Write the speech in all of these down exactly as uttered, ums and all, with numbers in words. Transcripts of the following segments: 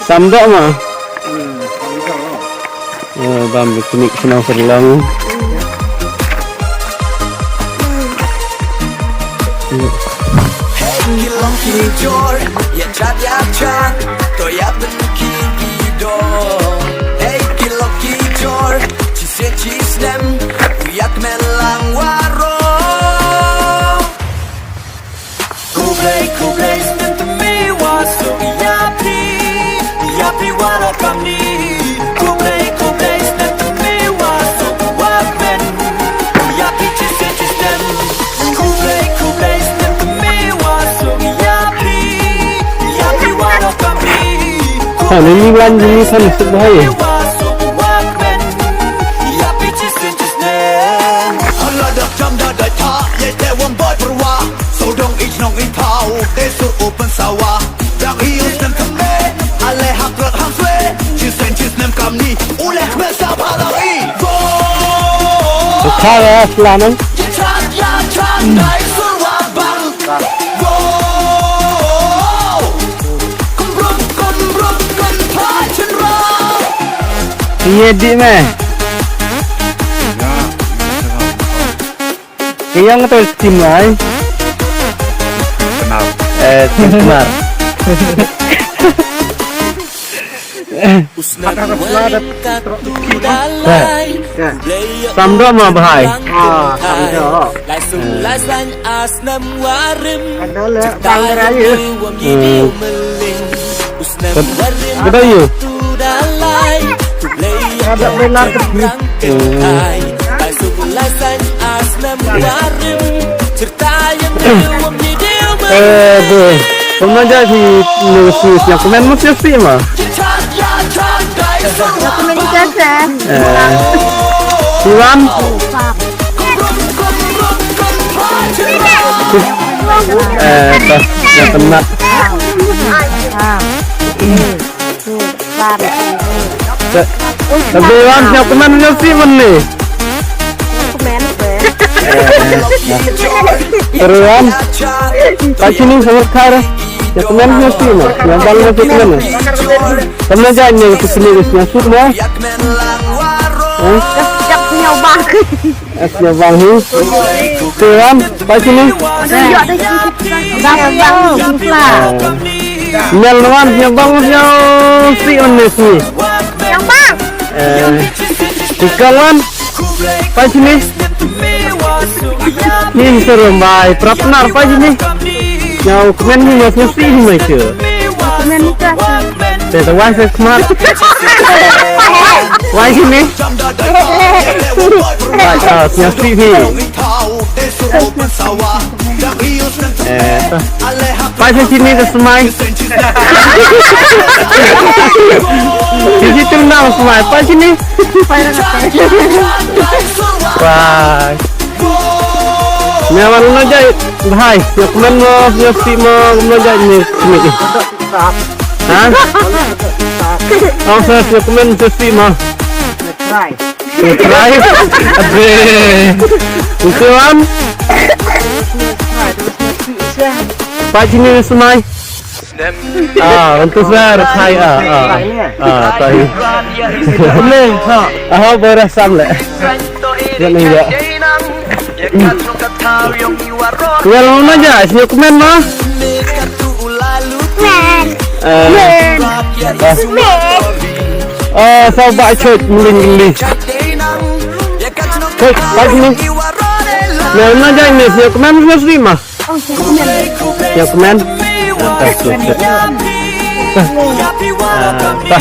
Tam doh ma. Hmm, tam doh. Eh, bam bi kunik snow furlong. Hey, ki lok ki jor, ïa chat ïa chat, to ïa pynki ki dor. Hey, ki lok ki jor, chi sien chi snem, u ïa kmen lang waroh. Khublei, khublei snem thymmai wa suk ïa phi, ïa phi waroh kamni. Khublei, khublei snem thymmai wa suk wa kmen ïa phi chi sien chi snem. Khublei, khublei snem thymmai wa suk ïa phi, ïa phi waroh kamni. Ha, ni ni wan ni san suk bahai. Wa suk wa kmen ïa phi chi sien chi snem. Hala dak jam da dai tha, ye te wam bai perwa. So dong ich nong ich thau, te sur open sawa. Dang hi us nem thymme, ale hak rot hang swe. Chi sien chi snem kamni, u leh me sa ba dang hi. Go! Kha ya sla nang. Ye chat ya chat, dai sur wa bang. Go! Kum brum, kum brum, kum thai chen ra. Ye di me. Ka ïang ka tei Tim Lai. Kenal. Eh, Tim Kmar. Sam doh ma bahai. Ah, sam doh. Ada lah, bang raya. Hmm. Ka dei ïa u. Ka dei bela ka dei. Eh, de. Kumno ja phi, nu si, sñiaw kmen mo sñiaw sih ma? Sñiaw kmen kita sa. Eh. Iwan. Eh, ta, sñiaw kmen. Tapi wan sñiaw kmen ñiaw sih mynne. Kmen pe. Ruan. Pachini samar khar. Sñiaw kmen ñiaw sih ma. Ñiaw bang ñiaw sih kmen. Kamna ja ñiaw sih kmen ñiaw sih ma. Yak ñiaw bang. As ya bang hi. Tuan, pa sini. Bang, bang, bang. Mel nuan, ya bang, ya si on ne si. Yang bang. Eh, ikan wan. Pa sini. Ni serum bai, prapnar pa sini. Nyau kmen ni mas si mai ke. Kmen ni ka. Te te wai se kmat. Wai sini. Wai, ah, sñiaw sih phi. Eh, ta. Pait sini ka smai. Sini tu na smai. Pait sini. Wai. Nya wan na jai. Bhai, nya kmen mo, nya si mo, na jai ni sini. Ha? Aw, sa, sñiaw kmen sñiaw sih ma. Try. Try. Abe. Utu am? Pa sini smai. Ah, untuk sa, try, ah, ah. Ah, try. Boleh, ha. Ah, boleh sam le. Yan ni ya. Wel ma ja, sñiaw kmen ma? Kmen. Eh. Kmen. Ah. Kmen. Ah, sa ba choj mling li. Choj, ba ni. Wel ma ja ni sñiaw kmen sñiaw sih ma? Oh, sñiaw kmen. Sñiaw kmen. Ah, ta, ta,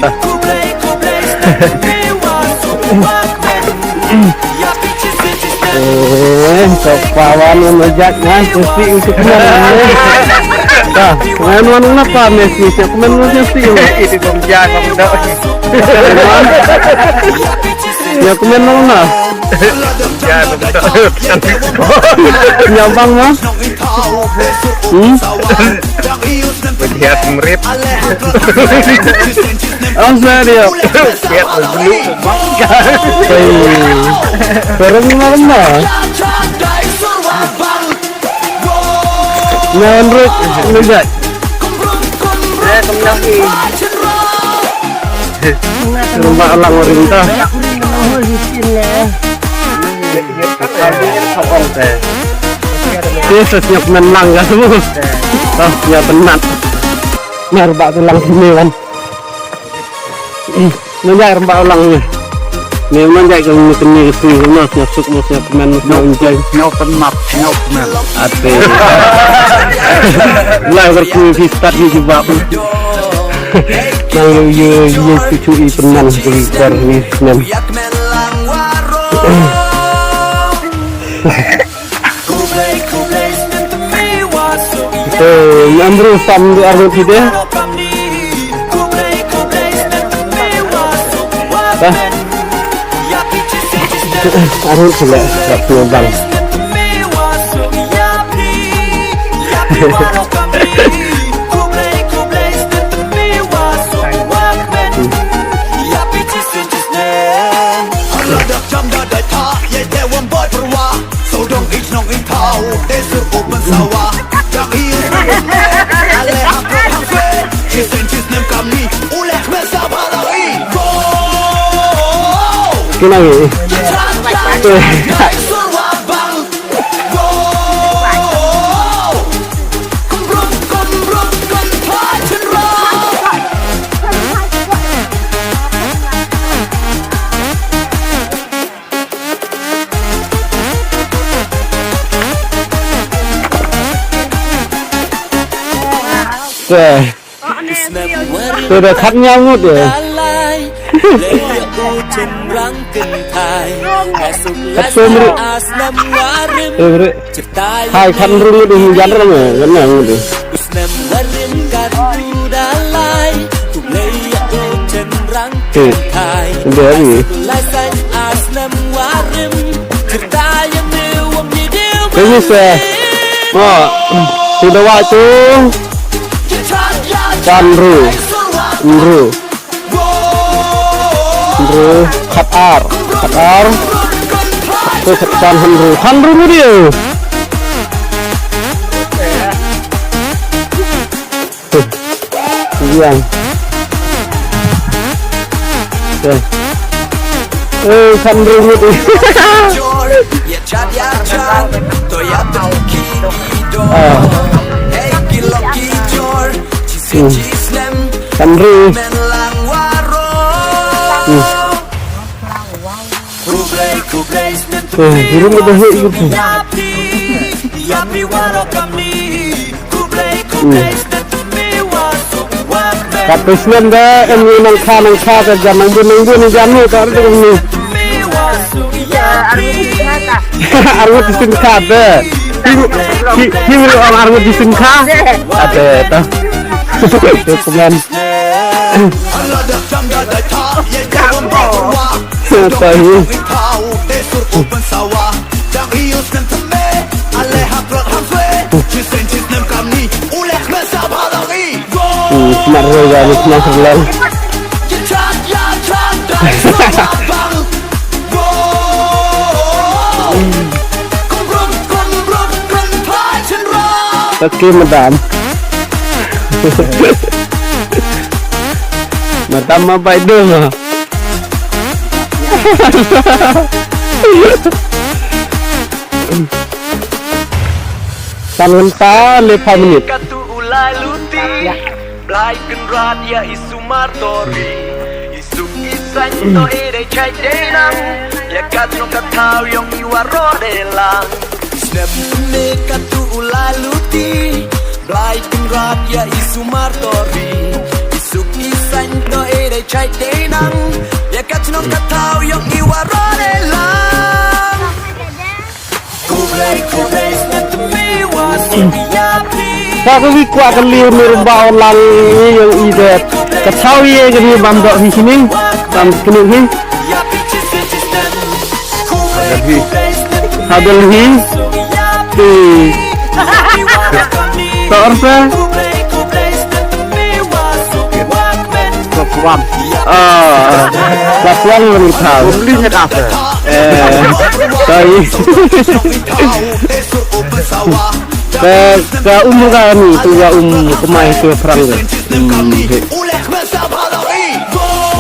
ta. Eh, ka pawan wan jat ngan, kusi untuk kmen. Ta, wan wan ngapa mesi, siap kmen wan mesi. Itu kong jat, kong dok. Ya, kmen wan na. Jat, kong dok. Ya, bang, ma. Hmm? Melihat murid. Ang serio. Lihat dulu. Bareng mana? Ngan ruk, ngan jat. Eh, kemnang i. Rymba lang rim ta. Yes, yes, nyok men lang ya semua. Oh, ya penat. Mer ba tu lang sini kan. Nanjak rymba lang ni. Ni nanjak ke ni keni ke sini mas nyok suk mas nyok men mas nyok enjoy. Nyok penat, nyok men. Ate. Lai berku fistat ni jubab. Nang yo yo yo cucu i penang di bar ni men. Eh, Andrew sam di arut hide. Hah? Arut sila, tak penuh bang. Kena ni. Te. Te da khat nyaw ngut de. Khat sum ru. Te ru. Hai khat ru ngut de jan ram eh, kan nyaw ngut de. Te. Te ni se. Mo. Te da wa tu. San ru. Hynru. Hynru. Khat ar. Khat ar. Te khat san hynru. Hynru mu dia. Yang. Te. Eh, san hynru mu dia. Ah. Hmm. San hynru. Hmm. Eh, biru muda hei gitu. Hmm. Kata snem da em ni nang kha nang kha ta jam nang bun nang bun jam ni ta ni. Arngut disin kha de. Hi hi hi ong arngut disin kha. Ade ta. Dokumen. Ta hi. Hmm, smart roy ga ni smart lang. Okay, madam. Madam ma bai dong. San ngan ta le pha minit. Ka tu u lai luti. Blai Kynrad ïa i sumar tori. I suk i saiñ to i dei chai dei nang. Ïa ka jong ka thaw ïong i waroh dei lang. Snem ne ka tu u lai luti. Blai Kynrad ïa i sumar tori. I suk i saiñ to i dei chai dei nang. Ïa ka jong ka thaw ïong i waroh dei lang. Ka ka wi kwah ka liw ni rymba lang ïa i de. Ka thaw ïa ka ni bam dok hi kini. Bam kini hi. Ka Delhi. Ka Delhi. Ti. Ta orsa. Class one. Ah, class one ni thaw. Beli nyet apa? Eh, tai. Ka, ka um ka ni tu ka um kemai tu perang tu. Hmm, okay.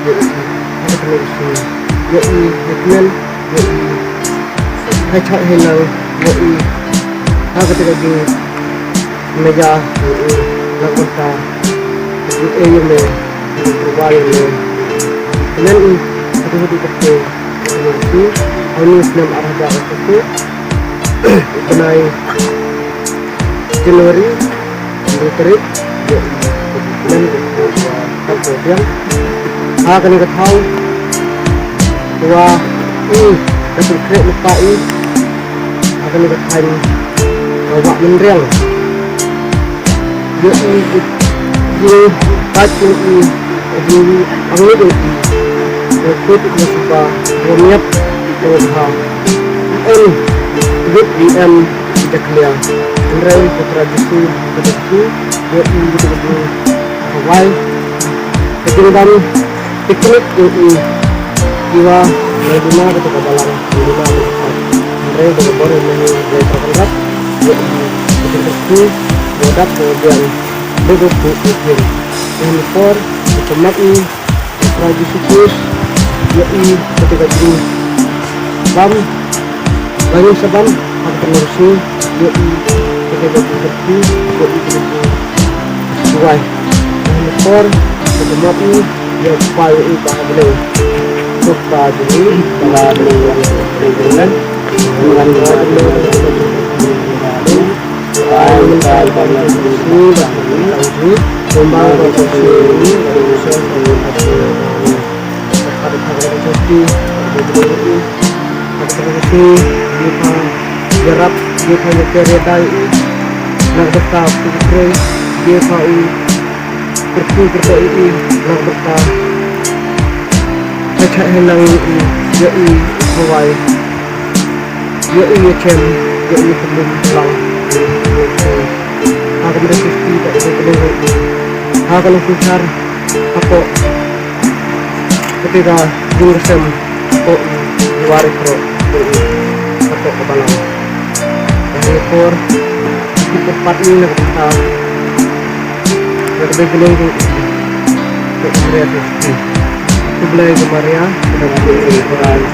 ïa i ha kata ka sngi, ïa i ïa kmen, ïa i ha i chait ha i nang, ïa i ha kata ka jingmeja, ïa i na ka bynta ka jingeh ïa me, ka jingpyrwa ïa me. Kmen i ha kata ka sngi, ha une u snem ar hajar arphew saw, u bnai January, hynriew tarik, ïa i, ïa i, ïa i, ïa i, ha kane ka thaw, wa i, ka pynkhreh lypa i ha kane ka thaiñ, ka Wah Mynriang. Ïa i, i, i, pat ïa i, i, angnud ïa i, ïa kut ïa suba, wa miat, ïa u kha. Em Lut i em i jakhlia. Hynrei ka Trai Jisu ka da shu ïohi ïa ka briew ka wai. Ka jingbam picnic ïa i. Iwa nang duna kata ka balang, nang duna kata ka. Hynrei da ka bor ïa i Blei Trai Kynrad ïa i ka jingkyrkhu, ïa dap ïa biang. Dei ka kyrkhu ïa i. Ïa ni por ka mat i Trai Jisu Khrist, ïa i kata ka jingbam, ba ngi sa bam ha kata ka sngi, ïa i kata ka jingkyrkhu, ïa i kata ka jingduwai. Ïa i por kata ka mat i, ïa Kpa ïa i Bah Blei. Kpa jong i, Bah Blei, Bah Blei, Bah Blei. Ïa i ïa chem, ïa i ïa chem lang. Ha ka mrek safety ka i ka long i. Ha ka long synshar hapoh kata ka jingresem hapoh i Wari Kro. Hapoh ka balang. Ka hi por ki pyrpat i na ka bynta ïa ka bengkylliang jong i. Ka Maria safety. Khublei ka Maria. Khublei ka Maria.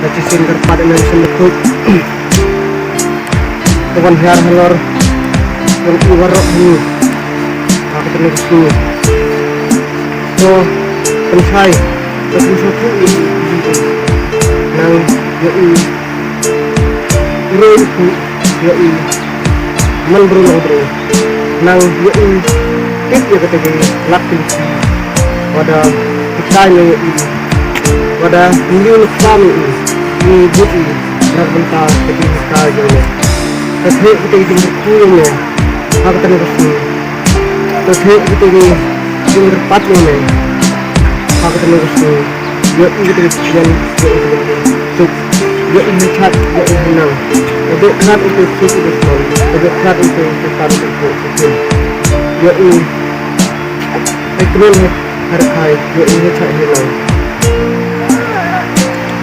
Ka chisien kyrpad ïa ngi sien bakhuid. Ka wan hiar halor jong i waroh hi. Ha ka tnga ka sngi. To pynshai, to pynshai tu i nang ïa i roi ku ïa i man bru long bru. Nang ïa i tip ïa kata ka lak pynsi. Wada hikai na ïa i. Wada pynliw na klam ïa i. I bit i. Na ka bynta ka jinghikai jong me. Ka theh kata ka jingkyrkhu jong me. Ha kata ka sngi. Ka theh kata ka jingkyrpad jong me. Ha kata ka sngi. Ïa i kata ka jingkyrpad. Suk. Ïa i ha chait, ïa i ha nang. Ka beh khat ïa ka suk ïa ka suk. Ka beh khat ïa ka suk ïa ka suk. Ïa i. Ai kmen ha rkhai, ïa i ha chait ha nang.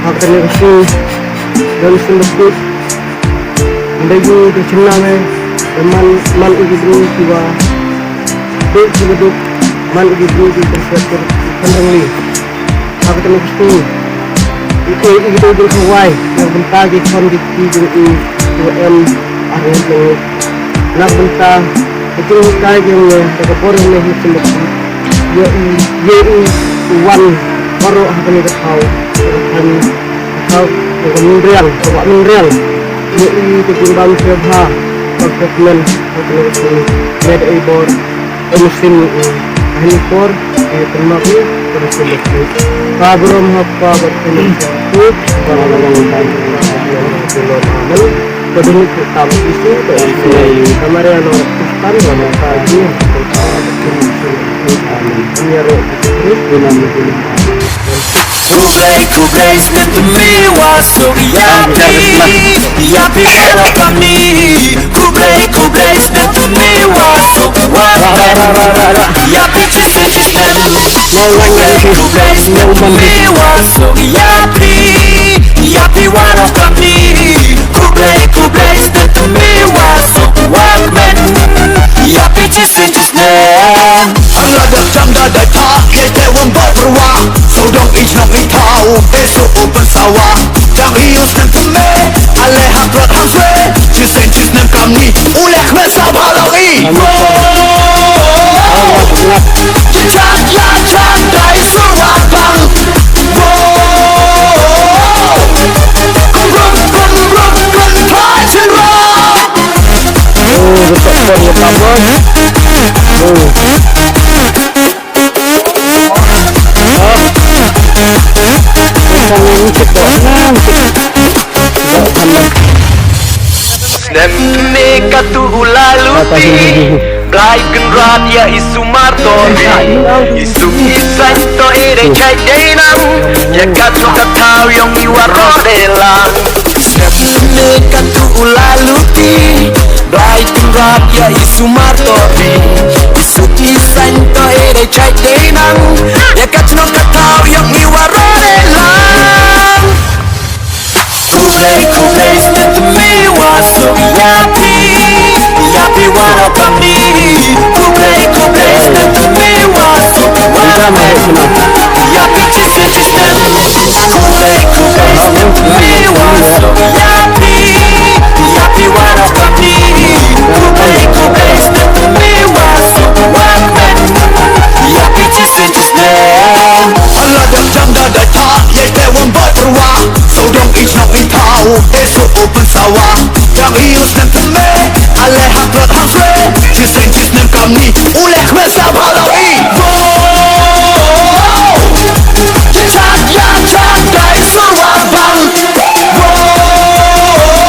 Ha kata ka sngi. Don sum bakut. Ynda ïa ka chynna me, da man, man i ki briew kiwa beh kiwa duk, man i ki briew ki kynsiat ki khun rangli. Ha kata ka sngi. I, i, i, i, i, i, wai, na ka bynta ki khun ki kti jong i, kiwa em, ar ngut na ngut. Na ka bynta ka jinghikai jong me, da ka bor jong me hi sum bakut. Ïa i, ïa i, u wan, baroh ha kane ka thaw, ka thaw, ka thaw, ka mynriang, ka wah mynriang. Ïa i ka jingbam sngewbha, ka kyrmen, ka kyrmen, me da i bor, e mynsiem ïa i. Ha kane por, ïa i pynmap ïa i, ka mynsiem ïa i. Ka burom ha Kpa bad Kmie bad Kpa Balang. Amen. Ka dum ka tam isi ka isi. Ka Maria Nong Kristan ka ma ka ji. Amen. Amen. Khublei, khublei, snem tu mi wa suk ya pi, ya pi ya la kami. Khublei, khublei, snem tu mi wa suk wa pen. Ya pi chi si chi snem. Khublei, khublei, snem tu mi wa suk ya pi, ya pi wa la kami. Khublei, khublei, snem tu mi wa suk wa kmen. Ya pi chi si chi snem. Ang la dep jam da dai pha, ye te wang ba perwa. Sodong i jong i thau, e su u pen sawa. Jang i u snem tu me, ale ha prot ha swe. Chi sen chi snem kam ni, u leh kmen sa ba long i. Chi chan la chan dai su wa bang. Kum rum, kum rum, kum thai chin rum. Snem me katu u la luti. Blei Kynrad ïa i sumar to ri, i suk i saiñ to i dei jait dei nang. Ïa kat no ka thaw ïong i waroh dei lang. Step ne kat tu u la luti. Blei Kynrad ïa i sumar to ri, i suk i saiñ to i dei jait dei nang. Ïa kat no ka thaw ïong i waroh dei lang. Khublei khublei stet me wa suk ïa phi, ïa phi wa ra pami. Khublei khublei stet me wa suk wa pami, ïa phi chi stet chi stet. Khublei khublei stet me wa suk ïa phi, ïa phi wa ra pami. Khublei khublei stet me wa suk wa pami, ïa phi chi stet chi stet. Ala dang jam da da tha, ïa te wan ba tyrwa. So dong ich nok in thaw, te so open sawa. Jang i u snem thymme, ale hang trot hang swe. Chi seng chi snem kam ni, u leh khmer sa bha